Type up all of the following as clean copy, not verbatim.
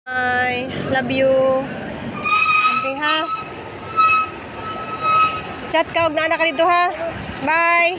Bye. Love you. Amping ha. Chat ka og naa ka dito ha. Bye.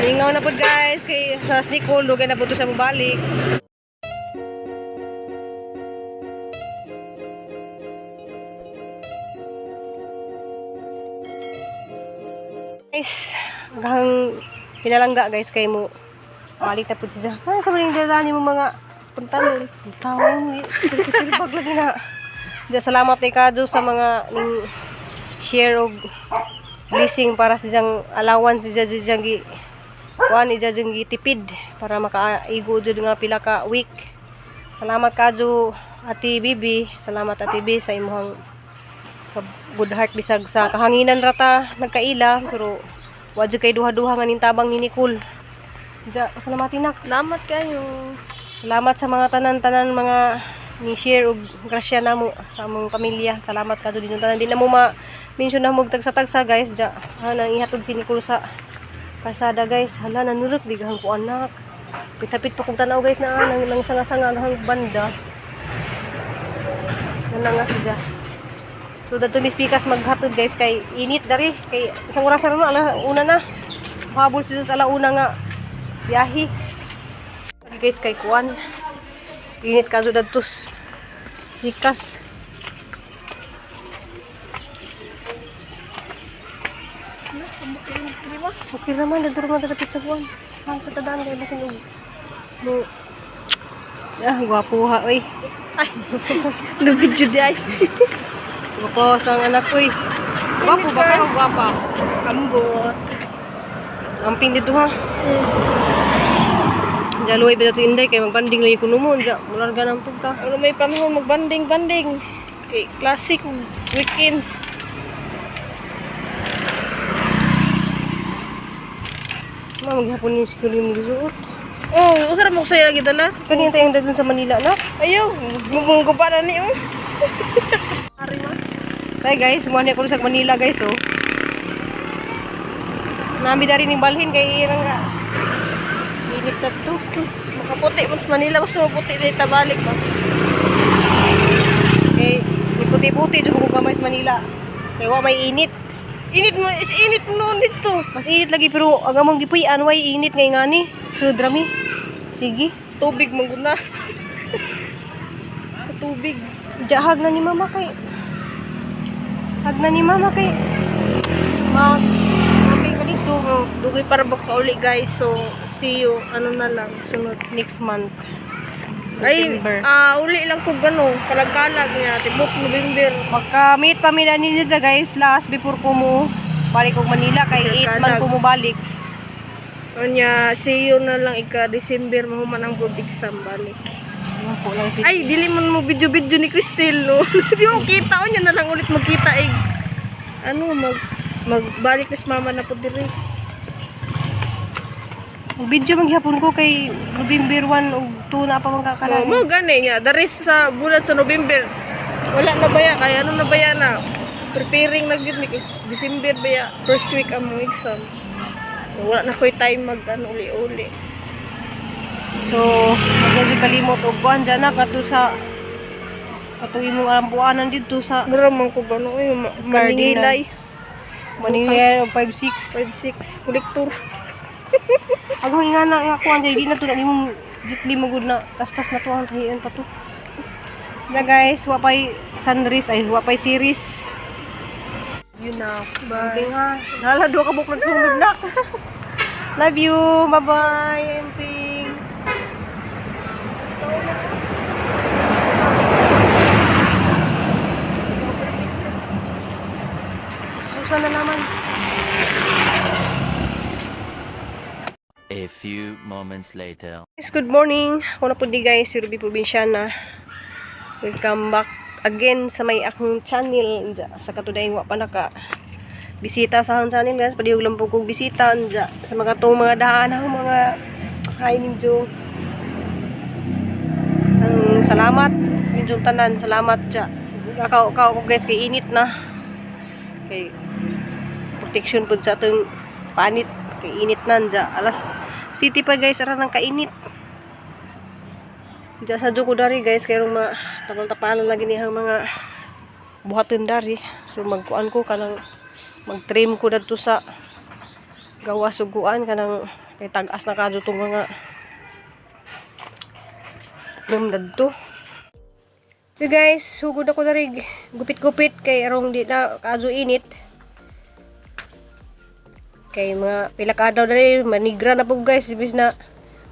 Lingaw na pud, guys, kay sa Nicole dugay na pud to sa mobalik. Guys, hanggang pinalangga, guys, kay mo balik na pud siya. Ay, sa maling dala ni mo mga Pantalon. taon, bag lagi na. Diya, salamat kay Kado sa mga ning share og blessing para sa siyang allowance siya diyang gi kuan iya diyang gitipid para makaigo jud nga pila ka week. Salamat kadyo, Ate Bibi. Salamat, Ate Bibi, sa imong good heart bisag sa kahanginan rata nagkaila, pero wa jud kay duha-duha nga ning tabang ni Nicole. Diya, salamat nak. Salamat kayo. Salamat sa mga tanan-tanan mga ni share og grasya namo sa among pamilya. Salamat kadto din tanan. Di na mo ma mention na mo tagsa-tagsa, guys. Ja, ha, nang ihatod si Nicole sa kalsada, guys. Hala, nanurok bighan ko anak. Pitapit pa kong tanaw, guys, na nang, nang sanga-sanga ang banda. Nana nga siya. So dadto Miss Pikas maghatod, guys, kay init dari kay isang oras na ala una na. Habol siya sa alauna nga biyahe. Lagi, guys, kay kuan. Init ka dadto Pikas. Okay naman, dadto naman dadapit sa kuan. Saan ka tadaan kay basin og mo. Ah, gwapo ha, oy. Ay, nag-video di ay. Gwapo sa ang anak ko, oy. Gwapo ba kayo? Gwapa. Ambot. Amping dito ha. Diyan ba dito inday kay magbanding lagi kuno mo. Diyan, mularga ng pud ka. Ano may panahon magbanding-banding. Kay classic weekends. Ma, maghapon ni siguro yung gisuot. Oh, usara mo ko sa'yo lagi dala. Kanina tayong dadun sa Manila na. Ayaw, gumunggupa na ni oh. Tay guys, muha ko sa Manila, guys, oh. Nami dari ning balhin kay irang nga. Init na to. Makaputi man sa Manila, mas maputi na tabalik ba? Kay ni puti-puti jud ko gamay sa Manila. Kay wa may init. Init mo, is init mo noon dito. Mas init lagi pero ang among gipuy-an way init ngay ngani. So drami. Sige. Tubig man gud na. Tubig. Jahag na ni mama kay. Hag na ni mama kay. Mag Mapay ka dito Oh, dugay para ba kauli, guys. So, see you ano na lang sunod. Next month. Ay, November. ah, uli lang ko gano, kalag-kalag niya, tibok November. Magka-meet pa mi na ninyo dyan, guys, last before ko mo balik og Manila kay 8 man ko mo balik. Kanya, see you na lang ika December mahuman ang board exam balik. Ano po lang si Ay, dili man mo video-video ni Cristel, no. Di mo kita niya na lang ulit magkita eh. Ano magbalik na si mama na po diri. Video maghapon ko kay November 1 ug 2 na pa man Oh, kakalain. mo gani nga dari sa bulan sa November. Wala na baya kay ano na baya na preparing na gyud ni kay December baya first week ang mga exam. So wala na ko'y time mag ano uli-uli. So, magagi kalimot og kuan dyan na kadto sa kato imong alambuanan dito sa Mura man ko gano oy Cardinal. maningilay. Manila og 5-6. 5-6 kolektor. Ang nga na nga kuan dyan, di na to na imong jitli mo gud na tastas na to ang tahian pa to. Na guys, wa pay sunrise ay wa pay series. Yun na. Bye. Bye. Ha. Nala duha ka buk nagsulod na. Love you. Bye-bye. Emping. Susan na naman. A few moments later. Guys, good morning. Ako na po di, guys, si Ruby Provinciana. Welcome back again sa may akong channel. Diya, sa katuday wa pa naka bisita sa akong channel, guys. Padihog lang po kong bisita. Diya, sa mga tong mga daan ako mga hi ninyo. Ang salamat ninyo tanan. Salamat diya. Akaw, akaw ko, guys, kay init na. Kay protection po sa atong panit kay init na diya. Alas City pa guys, ara nang kainit. Diyan sa ko dari guys, kay rong mga tapal-tapalan lagi niyang mga buhaton dari. So magkuan ko kanang mag-trim ko dadto sa gawas suguan kanang kay tag-as na kadto tong mga trim dadto. So guys, hugod ako dari gupit-gupit kay arong di na kadto init. Kay mga pila ka adlaw dali manigra na po guys, ibis na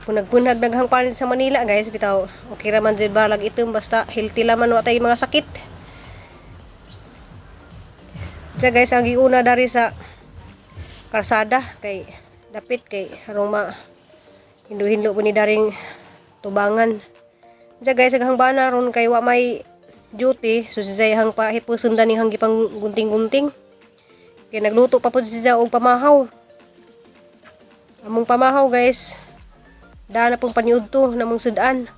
punag-punag daghang panit sa Manila guys, bitaw. Okay ra man jud balag itom basta healthy la man wa tay mga sakit. Diya guys, ang giuna dari sa karsada kay dapit kay harong ma hinlo-hinlo po ni daring tubangan. Diya guys, aghang bana ron kay wa may duty, so si Zay hang pahipusun dani hang gipang gunting-gunting. Kay nagluto pa po si Zay og pamahaw. Among pamahaw guys, daan na pong paniudto namong sudan.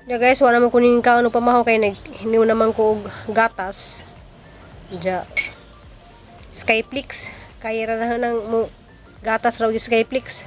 Ya guys, wala naman kuning kaon og pamahaw kay naghiniw naman ko og gatas. Diya. Skyflix. Kaya ra na nang mo gatas raw yung Skyflix.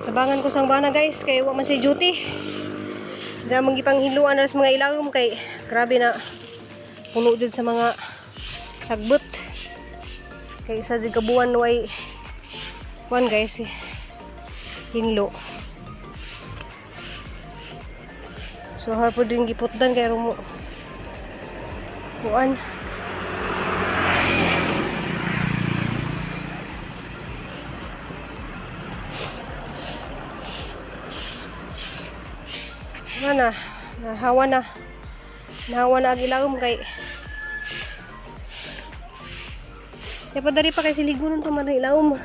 Tabangan ko sang bana guys kay wa man say duty. Diyan manggipang hinluan na sa mga ilawom kay grabe na puno jud sa mga sagbot. Kay isa jud ka buwan way kuan guys eh, hinlo. So hapon din giputdan kay rumo kuan. Ano na, nahawa na. Nahawa na ang ilawom kay kaya pa dari pa kay siligunon pa man ang ilawom.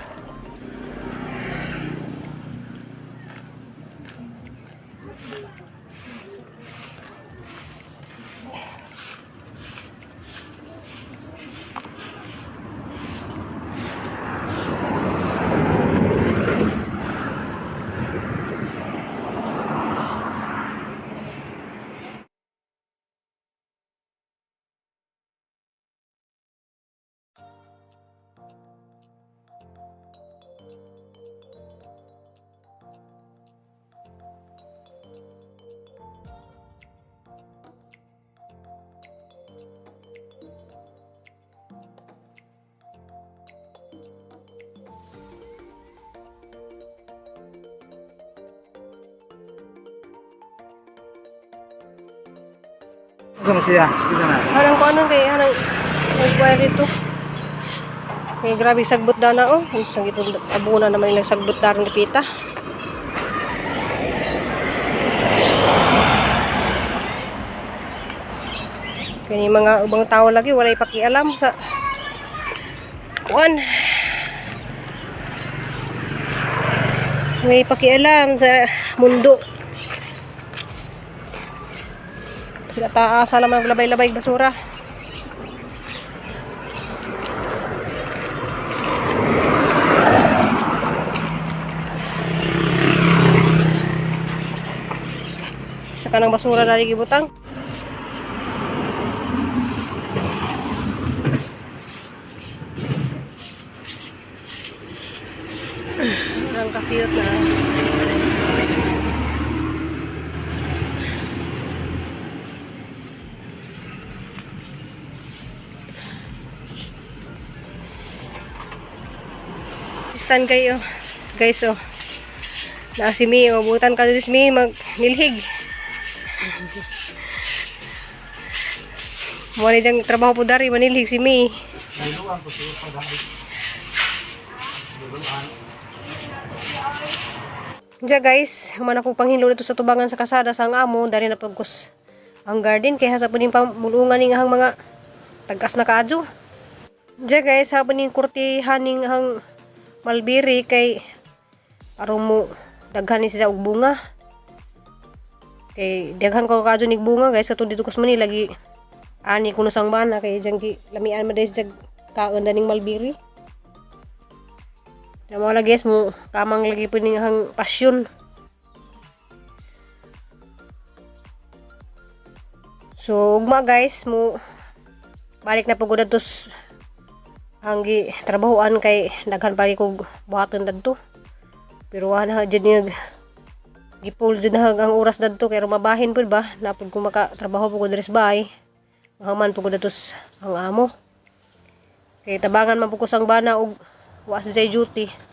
Ano siya? Kita na. Hanang ko anong kay hanang nagwire dito. Kay grabe sagbot dana oh. Ang sanggit abuna naman ilang sagbot daron lipita. Kani mga ubang tao lagi walay pakialam sa kuan. Walay pakialam sa mundo. Sila taasa lang maglabay-labay basura. Sa kanang basura na gibutang. Ang ka-cute na. Stand kayo. Guys, oh. Na si Mi, oh. Butan ka dito si Mi, magnilhig. Mo ni diyang trabaho po dari, manilhig si Mi. Diya guys, human ako panghilo dito sa tubangan sa kasada sa ang amo, dari na pagkus ang garden kaya sa puning pamulungan ning ang mga tagas na kaadyo. Diya guys, hapon ning kurtihan ning ang malbiri kay aron mo daghan ni siya og bunga. Kay daghan ko kaadyo nig bunga guys katong dito ko sa Manila gi ani kuno sang bana kay diyang gi lamian man dahil siya kaon na ning malbiri. Tama lagi guys mo kamang lagi po ning ang pasyon. So ugma guys mo balik na pugod adto ang gi trabahoan kay daghan pa kog buhaton dadto. Pero wala na jud niya gipul jud na ang oras dadto kay rumabahin pud ba napud ko makatrabaho pugod diri sa bahay. Mahuman pugod adto ang amo. Kay tabangan man pud ko sang bana og wa sa siya duty.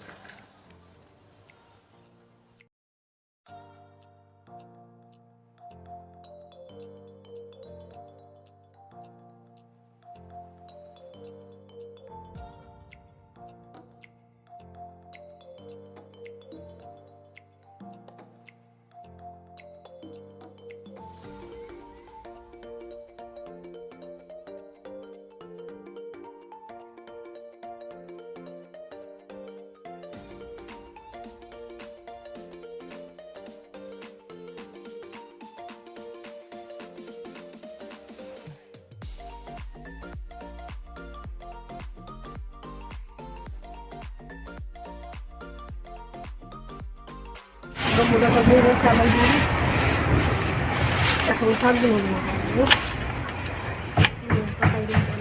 Gamuda pagmuro sa Malbiri. Kasungsag din mo. Patay din ko.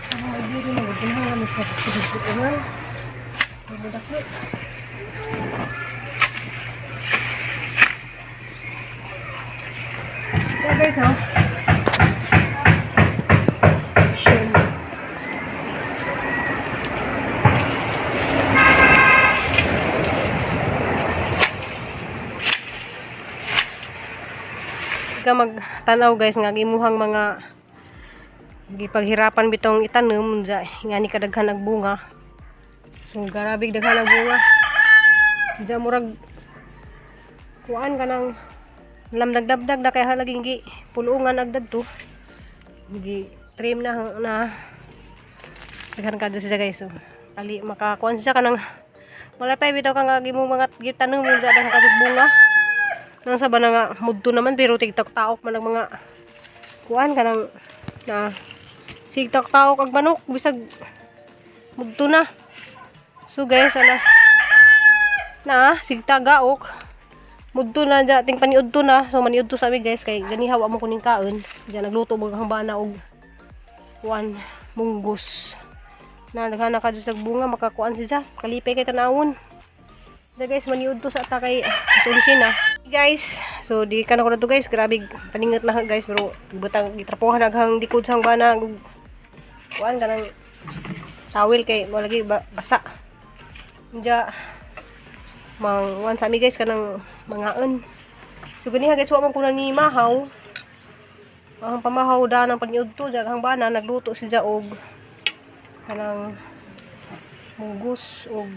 Ang Malbiri na ginawa ni sa pagsusukuhan. Gamuda ko. Yeah, guys, oh. Sure. Ka magtanaw guys nga gimuhang mga gipaghirapan bitong itanom unsa ngani kadaghan og bunga. So grabe daghan og bunga. Unsa murag kuan kanang lam nagdabdag na kay halaging gi pulungan agdadto. Gi trim na na daghan kadto siya guys. So ali makakuan siya kanang wala pa bitaw ka nga gimong mga gitanom unsa daghan kadto bunga. Nang sa ba na nga mudto naman pero tigtok taok man ang mga kuan kanang na sigtok taok ag manok bisag mudto na. So guys, alas na sigtagaok mudto na dya ting paniudto na. So maniudto sa ami guys kay ganihaw mo kuning kaon. Diya nagluto mo ang bana og kuan munggos. Na daghan na kadto sa bunga makakuan siya. Kalipay kay tanawon. Da guys, maniudto sa ta kay alas 11 na. Guys, so di ka na ko na to guys, grabe paningat na guys pero butang gitrapuhan aghang likod sang bana ug kuan kanang tawil kay mo lagi basa. Diya mang wan sa mi guys, kanang mangaon. So ganiha guys, wa man ko na ni mahaw. Ang pamahaw da ng pagniudto diya ang bana nagluto siya og kanang munggus og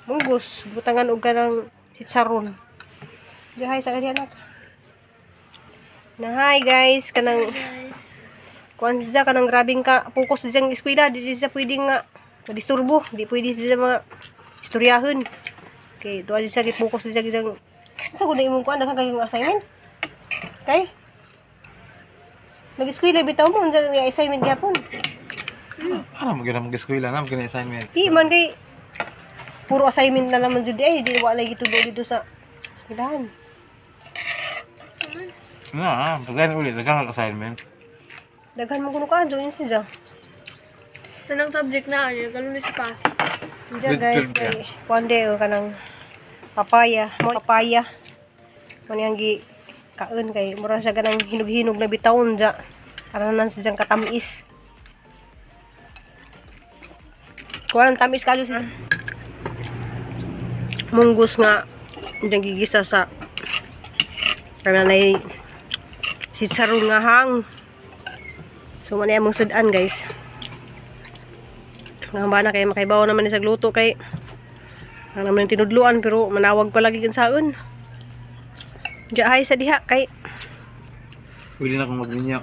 munggus butangan og kanang chicharon. Diya hi sa kanya anak. Na hi guys, kanang kuan siya, kanang grabing ka focus siya ang eskwela, di siya pwede nga madisturbo, di pwede siya mga istoryahon. Okay, doon siya gi-focus siya gidang sa kuno imong kuan, daghan kayong assignment. Kay nag-eskwela bitaw mo unsa nga assignment gyapon? Ano mo gina mag-eskwela na, mag assignment. Di man kay puro assignment na naman jud eh, di wala gitubo dito sa eskwelahan. Na, pagkain ulit, daghang assignment. Daghan mo kuno ka join siya. Tanang subject na ano, kalunis pass. Diyan Good guys, job, kay kuan de oh, kanang papaya, mo papaya. Mo niyang gi kaon kay mura siya ganang hinog-hinog na bitawon dya. Aranan siya diyang katamis. Kuan tamis kayo siya. Munggus nga diyang gigisa sa kananay sitsaron nga hang. So man among sudan guys. Nga ba na kay makaibaw naman ni sa gluto kay ang naman yung tinudluan pero manawag pa lagi saon. Diya hay sa diha kay Pwede na akong magminyo.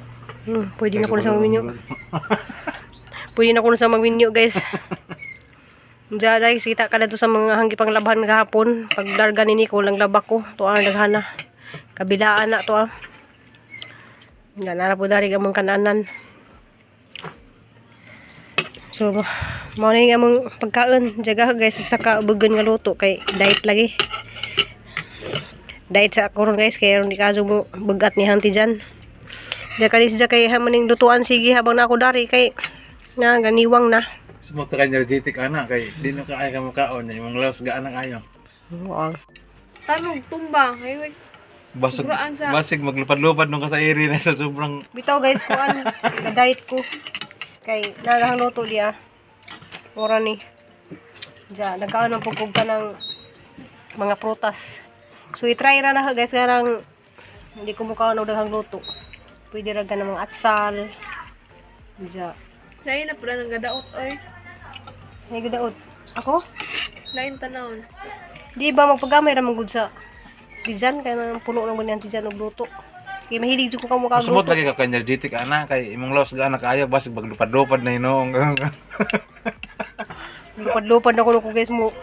Pwede na ko na sa magminyo. Pwede na ko na sa magminyo guys. Diya guys, kita ka na to sa mga hanggi pang labhan gahapon. Pag darga ni Nico, lang laba ko. To ang daghana. Kabilaan na to ah. Nga nara po dari among kananan. So, mao na yung among pagkaon. Diya guys, sa kaubugan nga luto kay diet lagi. Diet sa ako ron guys, kaya ron di kaso mo bagat ni Hanti dyan. Diya kani siya kay hamaning lutuan sige habang na ako dari kay na ganiwang na. Sumot ka energetic ana kay di na kaay ka mukaon, imong lawas gaan na kayo. Wow. Tanog tumba, ay wait. Basig, Sobraan sa- basig maglupad-lupad nung ka sa area na sa sobrang Bitaw guys, kuan na diet ko. Kay nagahang luto diya. Ora ni. Diya nagkaon ng pugpug ka ng mga prutas. So i-try ra na guys karang hindi ko mukhaon og daghang luto. Pwede ra ka ng mga atsal. Diya. Lain na pala ng gadaot oy. May gadaot. Ako? Lain tanawon. Di ba magpagamay ra man gud sa tijan kay nang puno ng ganyan tijan og luto. Kay mahilig jud ko kamo kag Sumot luto. lagi ka energetic ana kay imong lawas gaan na kaayo, basig maglupad-lupad na hinoong. Lupad-lupad ako nung guys mo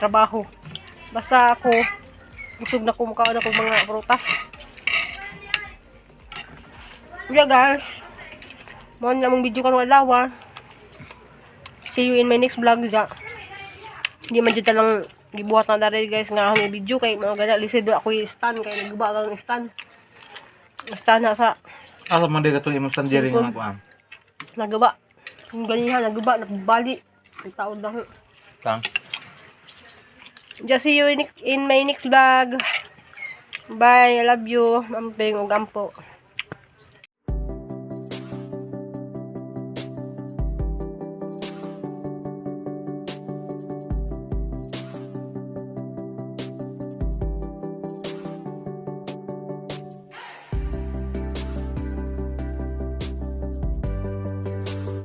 trabaho. Basta ako busog na ko mukaon ako mga prutas. Yeah guys. Mo na mong video karong adlaw. Ah. See you in my next vlog ja. Hindi man jud talang gibuhat na dari guys nga ang video kay mga gana lisod ako i-stand kay naguba kang stand. Stand na sa Asa man di katong imong stand diri nga kuan. Nagaba. Kung ganyan nagaba, nagbali. Ang taon na. Tang. Just see you in my next vlog. Bye. I love you. Amping ug ampo.